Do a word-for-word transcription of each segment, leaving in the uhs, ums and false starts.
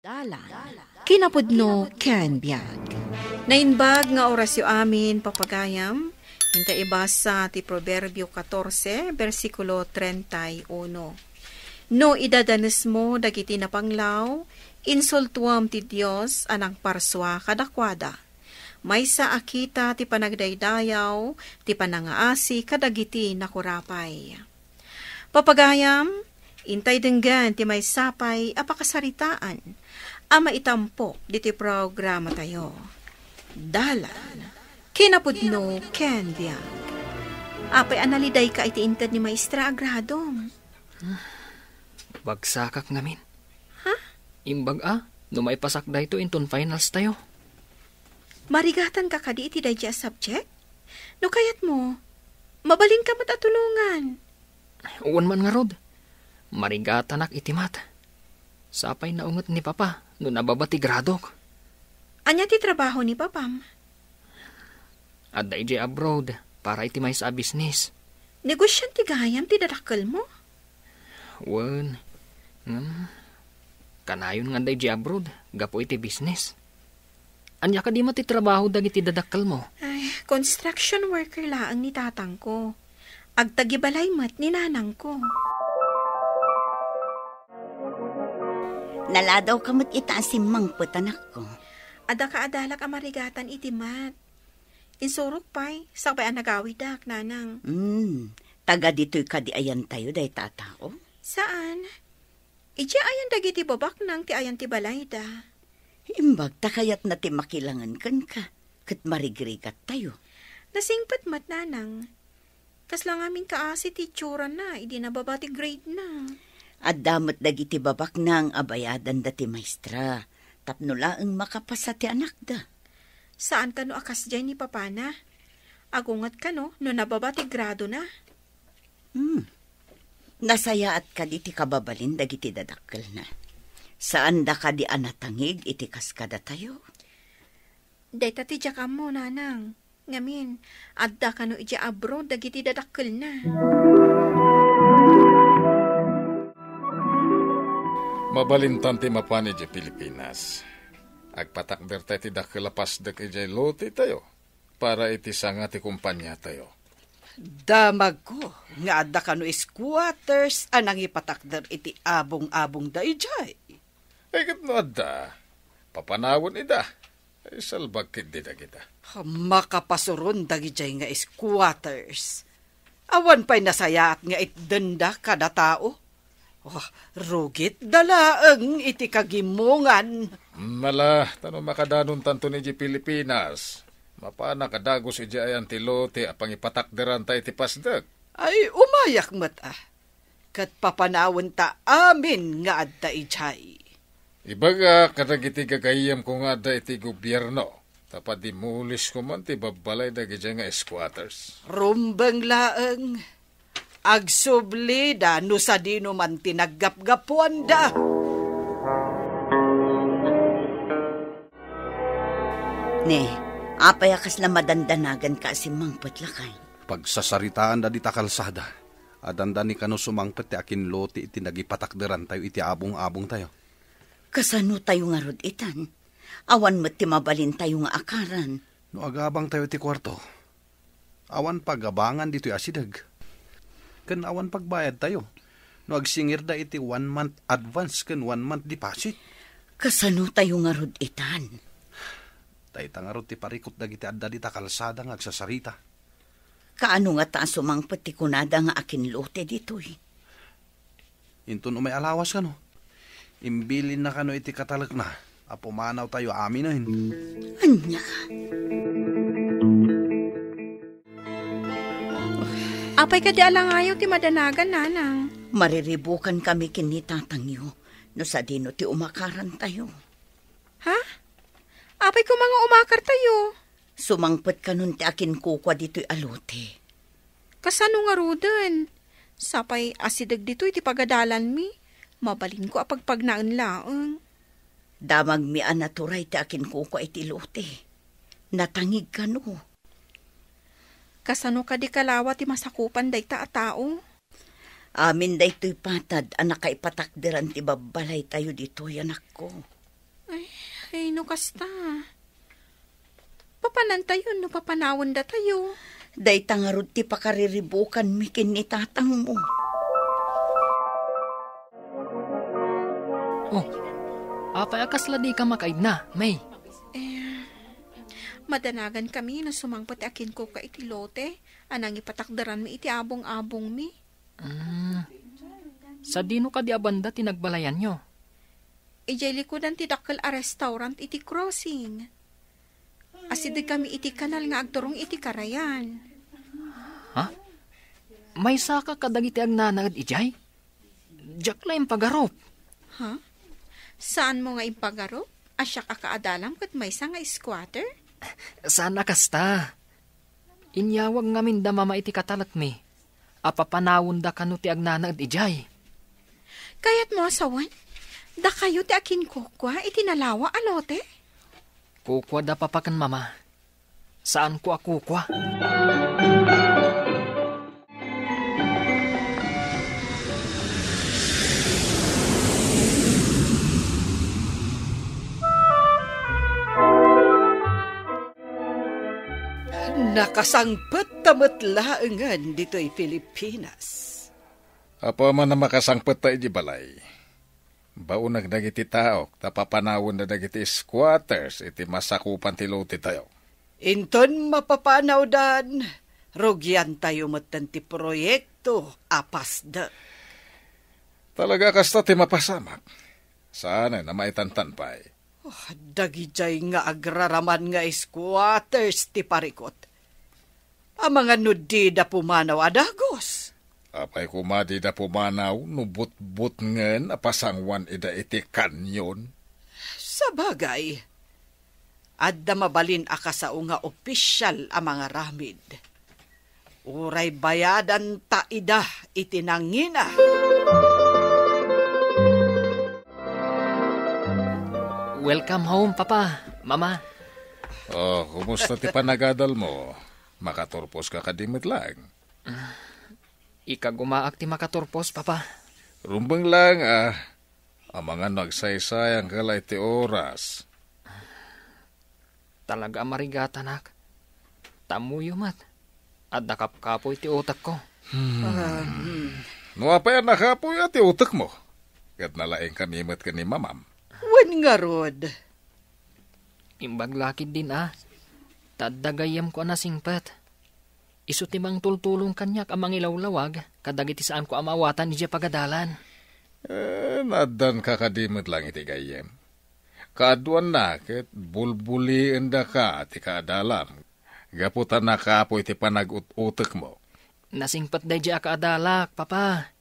Dalan, kinapudno ken biag. Naimbag nga orasyo amin, papagayam, inta ibasa ti Proverbio katorse, bersikulo treinta y uno. No idadanesmo dagiti napanglaw, insultuem ti Dios a nangparsua kadakuada. Maysa a kita ti panagdaydayaw, ti panangaasi kadagiti nakurapay. Papagayam, intay denggen ti maysa pay a pakasaritaan a maitampo ditoy programatayo. Dalan, kinapudno ken biag. Apay a nalidayka iti inted ni Maestra a gradom? Bagsakak ngamin. Ha? Imbag a, no maipasak daytoy inton finals tayo. Marigatanka kadi iti daydi a subject? No kayatmo, mabalinka met a tulongan. Wen man ngarud, marigatanak iti mat. Sapay naunget ni Papa no nababa ti gradok. Ania ti trabaho ni Papam? Adda idiay abroad para iti maysa a business. Negosian ti gayam ti dadakkelmo? Wen, ngem, kanayon nga adda idiay abroad gapu iti business. Ania kadi met ti trabaho dagiti dadakkelmo? Ay, construction worker laeng ni tatangko. Agtagibalay met ni nanangko. Naladawka met ita a simmangpet, anakko. Adda kaadalak a marigatan iti mat. Insurok pay, sakbay a nagawidak, nanang. Hmm, taga ditoy kadi ayantayo dayta a tao? Saan? Idiay ayan dagiti babaknang ti ayan ti balayda. Imbag ta kayatna ti makilangen kenka, ket marigrigattayo. Nasingpet met, nanang. Kasla ngamin kaasi ti itsurana idi nababa ti grade na. Adda met dagiti babaknang a bayadanda ti maestra, tapno laeng makapasa ti anakda. Saan kano a kasdiay ni papana? Agunget kano no nababa ti gradona? Hmm. Nasayaat kadi ti kababalin dagiti dadakkelna? Saanda kadi a natangig iti kas kadatayo? Dayta ti diak ammo, nanang. Ngamin, adda kano idiay abroad dagiti dadakkelna? Mabalintan ti mapan idiay Pilipinas. Agpatakdertay ti dakkel a pasdek idiay lotetayo para iti sanga ti kompaniatayo. Damagko nga adda kano squatters a nangipatakder iti abong-abongda idiay. Ay, ket no adda, papanawen ida. Ay, salbag ketdi dagita. Makapasuron dagidiay nga squatters. Awan pay nasayaat nga itdenda kada tao. Oh, rugitda laeng iti kagimongan. Mala, ta no makadanontanto idiay Pilipinas, mapanak a dagus idiay ayan ti lote a pangipatakderanta iti pasdek. Ay, umayak met a. Ket papanawenta amin nga adda idiay. Ibagak kadagiti gagayyemko nga adda iti gobierno, ta padimulisko man ti babbalay dagidiay nga squatters. Rumbeng laeng, agsublida no sadino man ti naggapgapuanda. Ne, apay a kasla madandanaganka a simmangpet, lakay? Pagsasaritaanda dita kalsada. Adanda ni kano sumangpet ti akinlote iti nagipatakderantayo iti abong-abongtayo. Kasano tayo ngarud itan? Awan met ti mabalintayo nga akaran. No agabangtayo iti kuarto, awan pagabangan ditoy asideg. Ken awan pagbayadtayo no agsingirda iti one month advance ken one month deposit. Kasano tayo ngarud itan? Dayta ngarud ti parikut dagiti adda dita kalsada nga agsasarita. Kaano ngata a sumangpet ti kunada nga akinlote ditoy? Inton umay a lawas kano, imbilinna kano iti katalekna a pumanawtayo aminen. Ania? Apay kadi a langayo ti madanagan, nanang? Mariribukan kami ken ni tatangyo no sadino ti umakarantayo. Ha? Apay koma nga umakartayo? Sumangpet kanon ti akinkukua ditoy a lote. Kasano ngaruden? Sapay asideg ditoy ti pagadalanmi, mabalinko a pagpagnaen laeng. Damagmi a naturay ti akinkukua iti lote. Natangig kano. Kasano kadi kalawa ti masakupan dayta a tao? Amin daytoy patad a nakaipatakderan ti babbalaytayo ditoy, anakko. Ay, no kasta. Papanantayo no papanawendatayo. Dayta ngarud ti pakariribukanmi ken ni tatangmo. Oh, apay a kasla dika makaidna, May? Eh, madanagankami no sumangpet ti akinkukua iti lote a nangipatakderanmi iti abong-abongmi. Mm. Sadino kadi a banda ti nagbalayanyo? Idiay likudan ti dakkel a restaurant iti crossing. Asidegkami iti kanal nga agturong iti karayan. Ha? Maysaka kadagiti agnanaed idiay? Diak la impagarup. Ha? Saanmo nga impagarup? A siak a kaadalam ket maysa nga squatter? Saan a kasta. Inyawag ngamin da mama iti katalekmi. A papanawenda kano ti agnanaed idiay. Kayatmo a sawen? Dakayo ti akinkukua iti nalawa a lote? Kukua da papa ken mama. Saanko a kukua. Nakasangpet ta met laengen ditoy Pilipinas. Apaman a makasangpet ta iti balay. Baonak dagiti taok ta papanawenda dagiti squatters iti masakupan ti lotetayo. Inton mapapanawdan, rugiantayo metten ti proyekto a pasdek. Talaga kasta ti mapasamak. Saanen a maitantan pay. Oh, dagidiay nga agraraman nga squatters ti parikot. Amangan no dida pumanaw a dagus. Apay koma dida pumanaw no butbutngen a pasanguan ida iti kanyon? Sabagay, adda mabalin a kasao nga opisial a mangaramid. Uray bayadanta ida iti nangina. Welcome home, Papa, Mama. Oh, kumusta ti panagadalmo? Makaturposka kadi met laeng? Ikagumaak ti makaturpos, Papa. Rumbeng laeng, a. Amangan no agsaysayangka la iti oras. Talaga a marigatanak. Ta ammoyo met, adda kapkapoy ti utekko. Hmm. Ah, hmm. No apay a nakapoy a ti utekmo, ket nalaingkami met ken ni Mamam. Wen ngarud. Imbag la ketdin a, ta adda gayyemko a nasingpet. Isu ti mangtultulong kaniak a mangilawlawag kadagiti saanko a maawatan idiay pagadalan. Eh, naaddanka kadi met laeng iti gayyem. Kaaduanna ket bulbuliendaka ti kaadalam gapu ta nakapoy ti panag-ut-utekmo. Nasingpet daydiay a kaadalak, Papa.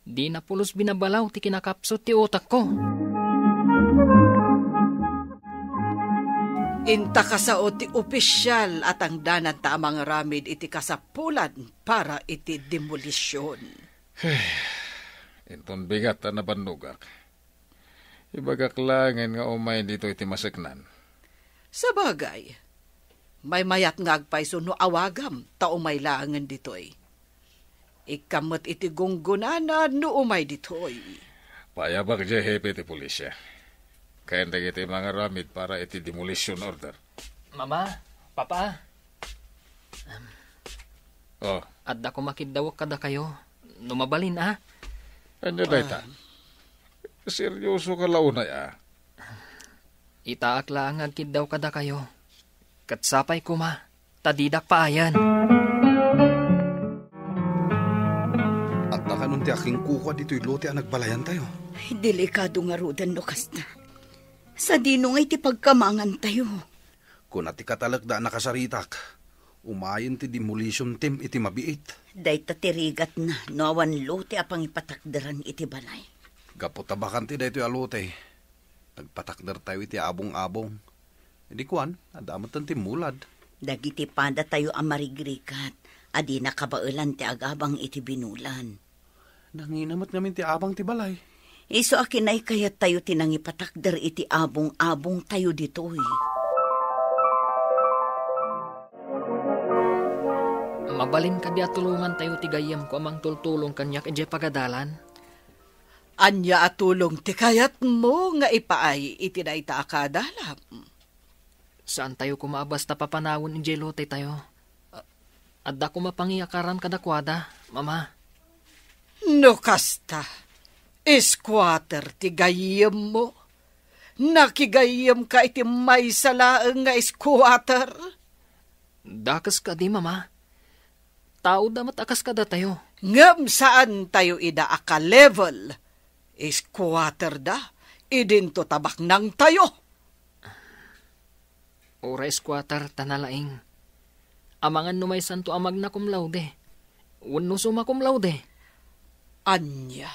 Dina pulos binabalaw ti kinakapsut ti utekko. Inta kasao ti opisial a tangdananta a mangaramid iti kasapulan para iti demolision. Inton bigat a nabannogak. Ibagak laengen nga umay ditoy ti maseknan. Sabagay, maymayat nga agpayso no awagam ta umay laengen ditoy. Ikkam met iti gunggonana no umay ditoy. Paayabak diay hepe ti pulisya ken dagiti mangaramid para iti demolition order. Mama, Papa. Oh. Adda koma kiddawek kadakayo. No mabalin, a? Ania dayta? Ah. Seryosoka la unay, a? Itaak laeng nga agkiddaw kadakayo. Ket sapay koma, ta didak paayen. Adda kanon ti akinkukua ditoy lote a nagbalayantayo. Ay, delikado ngaruden no kasta. Sadino ngay ti pagkamangantayo? Kuna ti katalekda a nakasaritak, umayen ti demolition team iti mabiit. Dayta ti rigatna no awan lote a pangipatakderan iti balay. Gapu ta bakante daytoy a lote, nagpatakdertayo iti abong-abong. Idi kuan, adda metten ti mulad. Dagiti padatayo a marigrigat a dina kabaelan ti agabang iti binulan. Nangina met ngamin ti abang ti balay. Isu a kinaykayattayo ti nangipatakder iti abong-abongtayo ditoy. Mabalin kadi a tulongantayo ti gayyemko a mangtultulong kaniak idiay pagadalan? Ania a tulong ti kayatmo nga ipaay iti dayta a kaadalam? Saantayo koma a basta papanawen idiay lotetayo. Adda koma pangyakaran kadakuada, Mama. No kasta, squatter ti gayyemmo. Nakigayyemka iti maysa laeng nga squatter. Dakes kadi, Mama. Taoda met a kas kadatayo. Ngem saantayo ida a ka-level. Squatter da, idinto ta baknangtayo. Uray squatter ta nalaing. Amangan no maysanto a magna cum laude wenno summa cum laude. Ania?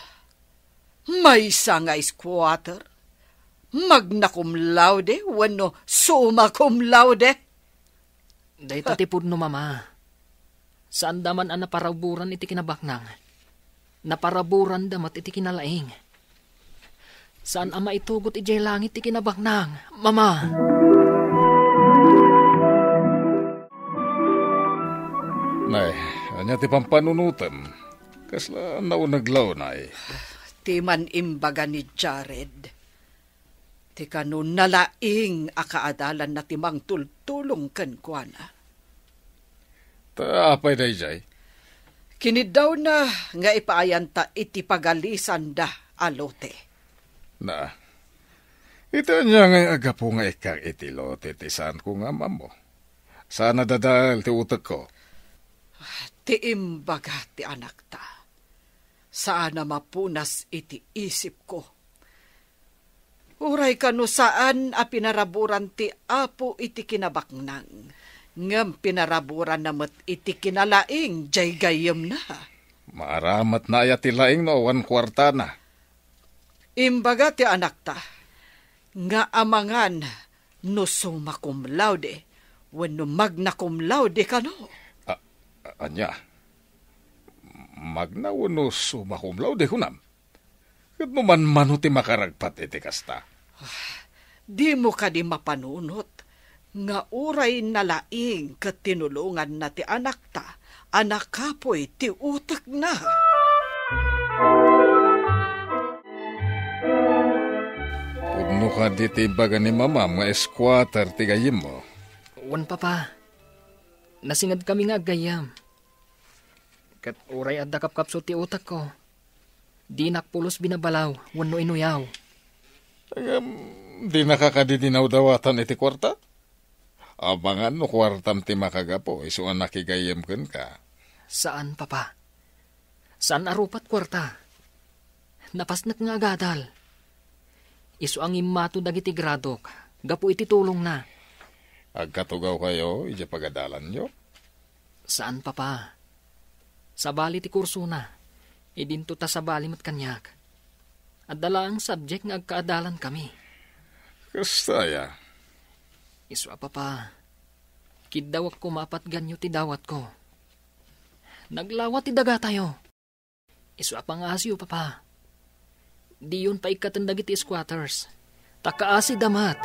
Maysa nga squatter? Magna cum laude wenno summa cum laude? Dayta ti pudno, Mama. Saanda man a naparaburan iti kinabaknang. Naparaburanda met iti kinalaing. Saan a maitugot idiay langit ti kinabaknang, Mama. Nay, ania ti pampanunotem? Kasla nauneg la, Nay? Ti man imbaga ni Jared. Ti kano nalaing a kaadalanna ti mangtultulong kenkuana. Ta apay daydiay? Kiniddawna nga ipaayanta iti pagalisanda a lote. Na, iti ania nga aggapu nga ikkak iti lote ti saanko nga am-ammo? Saan a dadael ti utekko. Ti imbaga ti anakta, saan a mapunas iti isipko. Uray kano saan a pinaraburan ti Apo iti kinabaknang, ngem pinaraburanna met iti kinalaing jay gayyemna. Maaramatna aya ti laing no awan kuartana? Imbaga ti anakta nga amangan no summa cum laude wenno magna cum laude kano. A-, a-, ania? Magna wenno summa cum laude, kunam? Ket no manmano ti makaragpat iti kasta? Ah, dimo kadi mapanunot nga uray nalaing ket tinulonganna ti anakta a nakapuy ti utekna? Pudno kadi ti imbaga ni mamam nga squatter ti gayyemmo? Wen, Papa. Nasingedkami nga aggayyem. Ket uray adda kapkapsut ti utekko, dinak pulos binabalaw wenno inuyaw. Ngem dinaka kadi dinawdawatan iti kuarta? Amangan no kuartam ti makagapu isu a nakigayyem kenka. Saan, Papa. Saan a rupat kuarta. Napasnek nga agadal. Isu a ngimmato dagiti gradok gapu iti tulongna. Agkatugawkayo idiay pagadalanyo? Saan, Papa. Sabali ti kursona. Idinto ta sabali met kaniak. Adda laeng subject nga agkaadalankami. Kasta aya? Isu a, Papa. Kiddawek koma a patganyo ti dawatko. Naglawa ti dagatayo. Isu a pangaasiyo, Papa. Diyon paikkaten dagiti squatters. Ta kaasida met.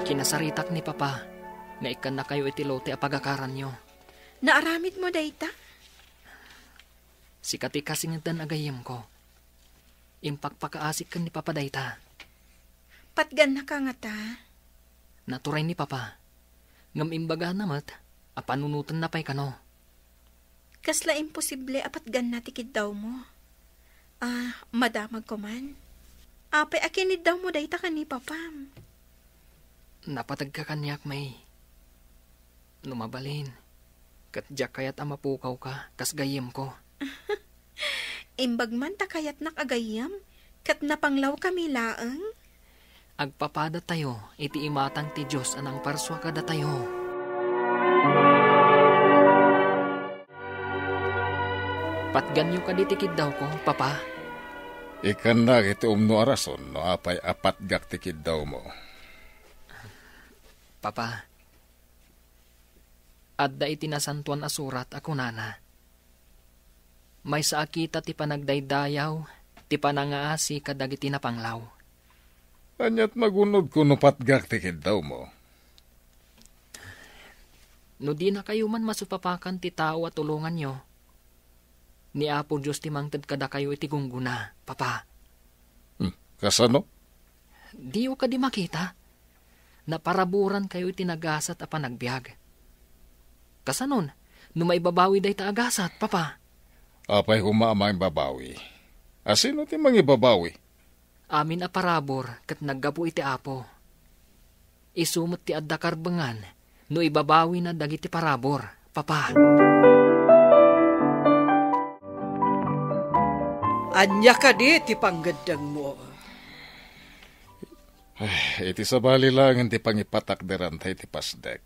Kinasaritak ni Papa nga ikkannakayo iti lote a pagakaranyo. Naaramidmo dayta? Sika ti kasingetan a gayyemko. Impakpakaasik ken ni Papa dayta. Patgannaka ngata? Naturay ni Papa. Ngem imbagana met a panunotenna pay kano. Kasla imposible a patganna ti kiddawmo. Ah, madamagko man. Apay a kiniddawmo dayta ken ni Papam? Napateg ka kaniak, May. No mabalin, ket diak kayat a mapukawka kas gayyemko. Imbag man ta kayatnak a gayyem, ket napanglawkami laeng. Agpapadatayo iti imatang ti Dios a nangparsua kadatayo. Patganyo kadi ti kiddawko, Papa? Ikkannak iti umno a rason no apay a patgak ti kiddawmo. Papa, adda iti Nasantoan a Surat a kunana, "Maysa a kita ti panagdaydayaw, ti panangaasi kadagiti napanglaw." Aniat magunodko no patgak ti kiddawmo? No dinakayo man masupapakan ti tao a tulonganyo, ni Apo Dios ti mangted kadakayo iti gunggona, Papa. Hmm, kasano? Diyo kadi makita? Naparaburankayo iti nagasat a panagbiag. Kasanon, no maibabawi dayta a gasat, Papa? Apay koma a maibabawi? A sino ti mangibabawi? Amin a parabur ket naggapu iti Apo. Isu met ti adda karbengan no ibabawina dagiti parabur, Papa. Ania kadi ti panggeddengmo? Ay, iti sabali laengen ti pangipatakderanta iti pasdek.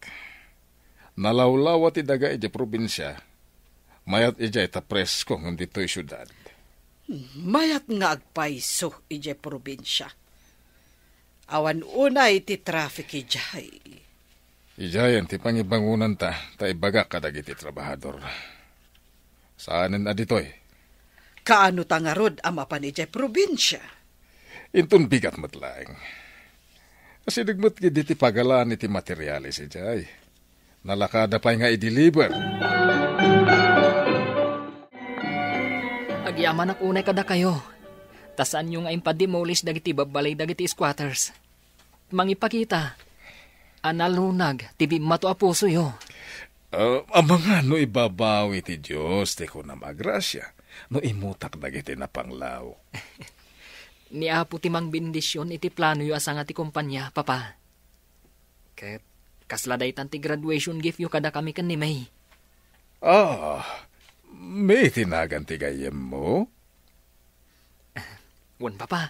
Nalawlawa ti daga idiay probinsia. Mayat idiay ta presko ngem ditoy siudad. Mayat nga agpayso idiay probinsia. Awan unay ti traffic idiay. Idiayen ti pangibangonanta ta ibagak kadagiti trabahador. Saanen a ditoy. Kaano ta ngarud a mapan idiay probinsia? Inton bigat met laeng. Asideg met ketdi ti pagalaan iti materialis idiay. Nalakada pay nga i-deliver. Agyamanak unay kadakayo, ta saanyo nga impademolish dagiti babbalay dagiti squatters. Mangipakita a nalunag ti bimmato a pusoyo. Ah, amangan no ibabawi ti Dios ti kunam a grasia, no imutak dagiti napanglaw. Ni Apo ti mangbendision iti planoyo a sanga ti kompania, Papa. Ket kasla daytan ti graduation giftyo kadakami ken ni May. Ah, May ti nagan ti gayyemmo? Wen, Papa.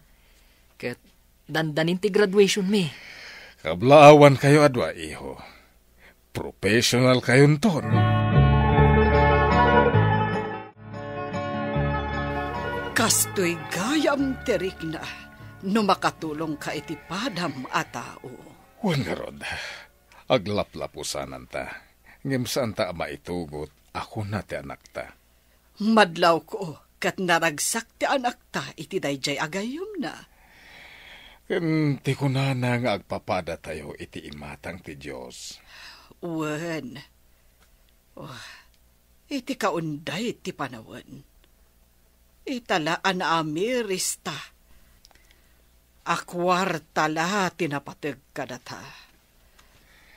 Ket dandanin ti graduation mi. Kablaawankayo a dua, iho. Professional kayonton. Kastoy gayam ti rikna no makatulongka iti padam a tao. Wen ngarud, aglaplapusananta, ngem saanta a maitugot a kuna ti anakta. Madlawko ket naragsak ti anakta iti daydiay a gayyemna. Ken ti kunana nga agpapadatayo iti imatang ti Dios. Wen. Oh, iti kaunday ti panawen. Ita la a naamirista. A kuarta la ti napateg kadata.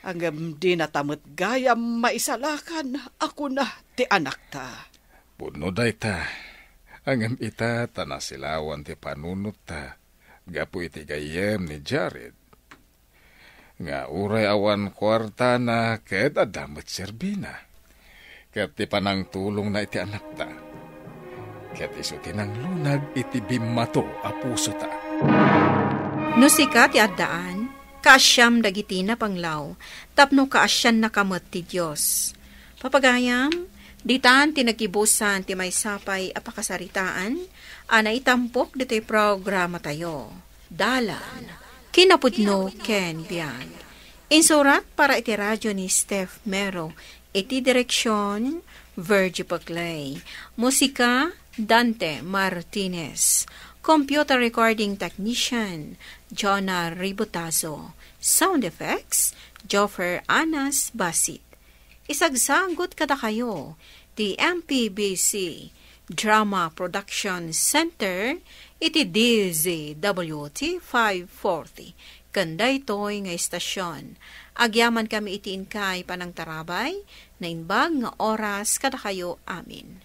Ngem dinata met gayam maisalakan a kuna ti anakta. Pudno dayta, ngem ita ta nasilawan ti panunnotta gapu iti gayyem ni Jared. Nga uray awan kuartana ket adda met serbina. Ket ti panangtulongna iti anakta, ket isu ti nanglunag iti bimmato a pusota. No sika ti addaan, kaasiam dagiti napanglaw, tapno kaasiannaka met ti Dios. Papagayam, ditan ti nagibusan ti maysa pay a pakasaritaan a naitampok ditoy programatayo. Dalan, kinapudno ken biag. Insurat para iti radio ni Steph Mero, iti direksion, Virgie Paclay. Musika, Dante Martinez. Computer recording technician, Jonah Ribotazo. Sound effects, Joffer Anas Basit. Isagsagut kadakayo ti M P B C Drama Production Center iti D Z W T five forty. Ken daytoy nga istasyon, agyamankami iti inkay panangtarabay, naimbag nga oras kadakayo amin.